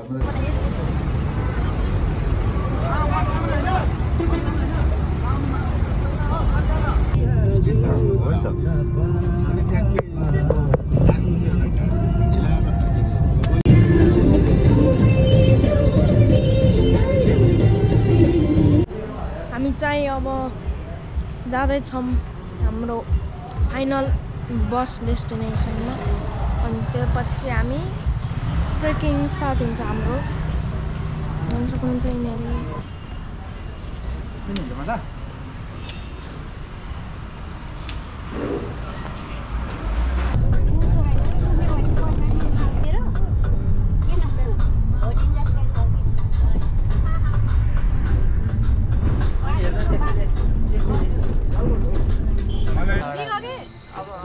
हामी चाहिँ अब जाँदैछौँ हाम्रो फाइनल बस डेस्टिनेसनमा अनि त्यसपछि हामी ट्रेकिङ स्टार्ट हुन्छ हाम्रो हेर्न सक्नुहुन्छ यिनीहरू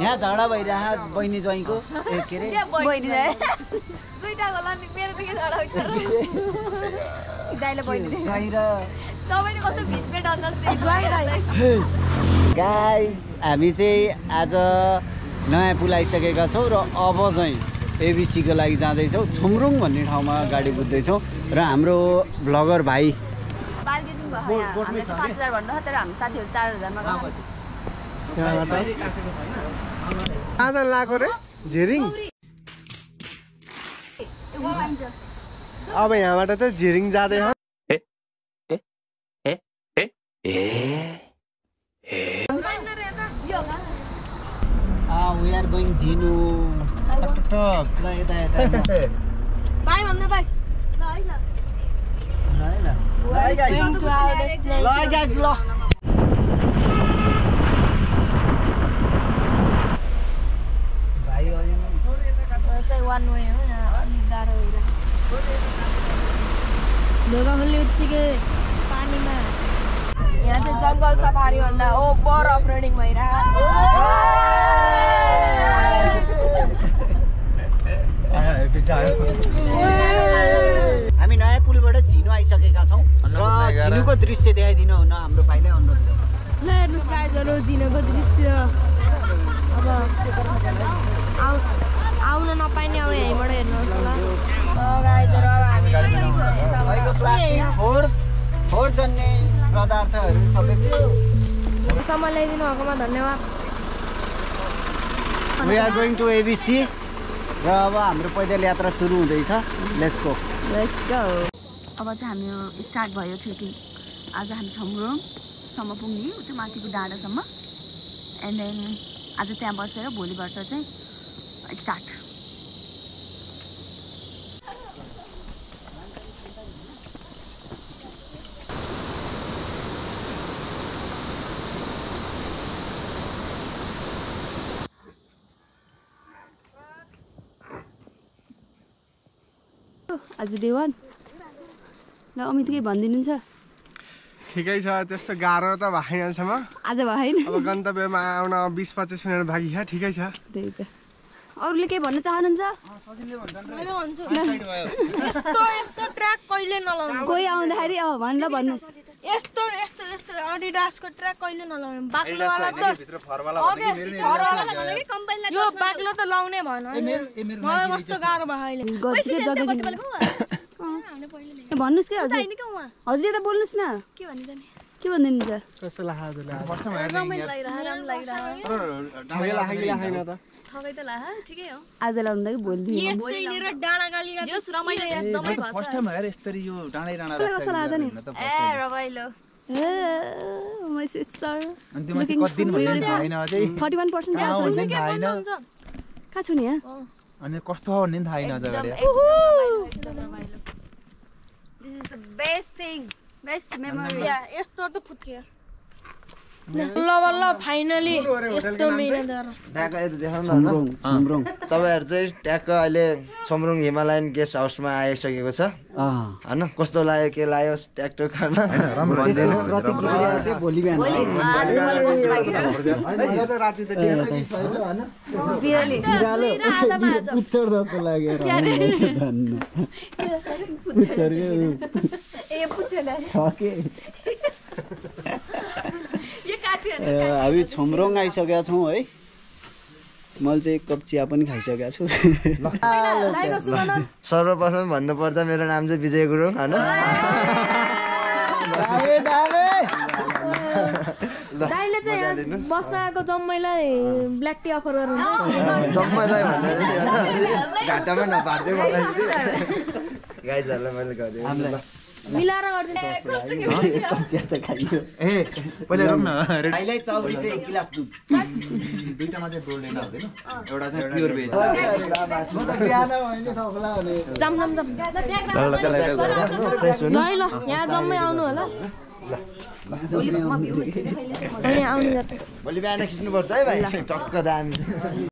यहाँ झगडा भइरह बहिनी ज्वाइँको के रे बहिनी दुईटा होला नि मेरो देखि झगडा हुन्छ दाइले बहिनी ज्वाइँ र तपाईले कस्तो भिस्पेट अन्दाज गाइस हामी चाहिँ आज नयाँ पुल आइसकेका छौँ र अब चाहिँ एबिसी को लागि जाँदैछौँ छुमरुङ भन्ने ठाउँमा गाडी बुझ्दैछौँ र हाम्रो भ्लगर भाइ बार्गेनिङ भयो हामीले चाहिँ 5000 भन्दा तर हामी साथीहरु 4000 मा गएको आज लाको रे झिरिङ अब यहाँबाट चाहिँ झिरिङ जाँदै हो we are going झिनु टक ल यता यता बाइ भन्नु बाइ ल गाइस ल वान वे हो यहाँ अलिक गाह्रो ढोकाखोल्ने उत्तिकै पानीमा यहाँ चाहिँ जङ्गल सफारी भन्दा ओभर अपरेडिङ भइरहेको हामी नयाँ पुलबाट झिनु आइसकेका छौँ र झिनुको दृश्य देखाइदिनु हुन हाम्रो भाइलाई अनुरोध गरौँ ल हेर्नुहोस् गाइजहरू झिनुको दृश्य अब आउन नपाइने अब यहीँबाट हेर्नुहोस् ल गाइजहरू अब हामी फोहोर जन्ने पदार्थहरू सबै समय ल्याइदिनु भएकोमा धन्यवाद We are going to ABC र अब हाम्रो पैदल यात्रा सुरु हुँदैछ लेट्स गो अब चाहिँ हाम्रो स्टार्ट भयो ट्रेकिङ आज हामी छमरुङसम्म पुग्ने त्यो माथिको डाँडासम्म एन्ड देन आज त्यहाँ बसेर भोलिबाट चाहिँ स्टार्ट आज डे 1 ल अमित के भनिदिनुहुन्छ ठिकै छ त्यस्तो गाह्रो त भएन छ म आज भएन अब गन्तव्यमा आउन 20-25 मिनेट बाँकी छ ठिकै छ त्यही त अरूले के भन्न चाहनुहुन्छ मैले भन्छु यस्तो ट्र्याक कहिले नलाउनु कोही आउँदाखेरि अब भन्नु भन्नुहोस् यस्तो यस्तो यस्तो एडिडासको ट्र्याक कहिले नलाउनु बाक्लोवाला त यो बाक्लो त लाउनै भएन मलाई कस्तो गाह्रो भयो अहिले भन्नुहोस् के हजुर हजुर यता बोल्नुहोस् न के भनिदिनुहुन्छ कस्तो लाग्यो हजुरलाई आज लाउनु कि भोलि my sister looking so beautiful 41% कहाँ छु नि अनि कस्तो हो भन्ने थाहा छैन जग्गा This is the best thing best memory यस्तो त फुत्कियो ल फाइनली यस्तो मिहिनेत गरेर ट्याक्क यता देखाउनु न छमरुङ तपाईहरु चाहिँ ट्याक्क अहिले छमरुङ हिमालयन गेस्ट हाउसमा आइसकेको छ हैन कस्तो लाग्यो के लाग्यो ट्याक्टर खान राम्रो भन्दिनु प्रतिक्रिया चाहिँ भोलि बिहान राति त ठिक छ कि सही हैन बिरालो पुच्छर जस्तो लाग्यो हामी छमरुङ आइसकेका छौँ है मैले चाहिँ एक कप चिया पनि खाइसकेको छु सर्वप्रथम भन्नुपर्दा मेरो नाम चाहिँ विजय गुरुङ होइन दाइले चाहिँ यहाँ बस्न आएको जम्मैलाई ब्ल्याक टी अफर गर्नुहुन्छ जम्मैलाई भन्दा घाटामा नपार्दै मलाई गाइजहरूलाई मैले गरिदिएँ मिलाएर गरिदिनु ए पहिला रोक्न भाइलाई चाउरी चाहिँ 1 गिलास दुध दुईटामा चाहिँ डोल्ने हुँदैन एउटा चाहिँ प्योर भेज जम जम जम ल यहाँ जम्मै आउनु होला भोलि बिहान खिच्नुपर्छ है भाइ टक्क दामी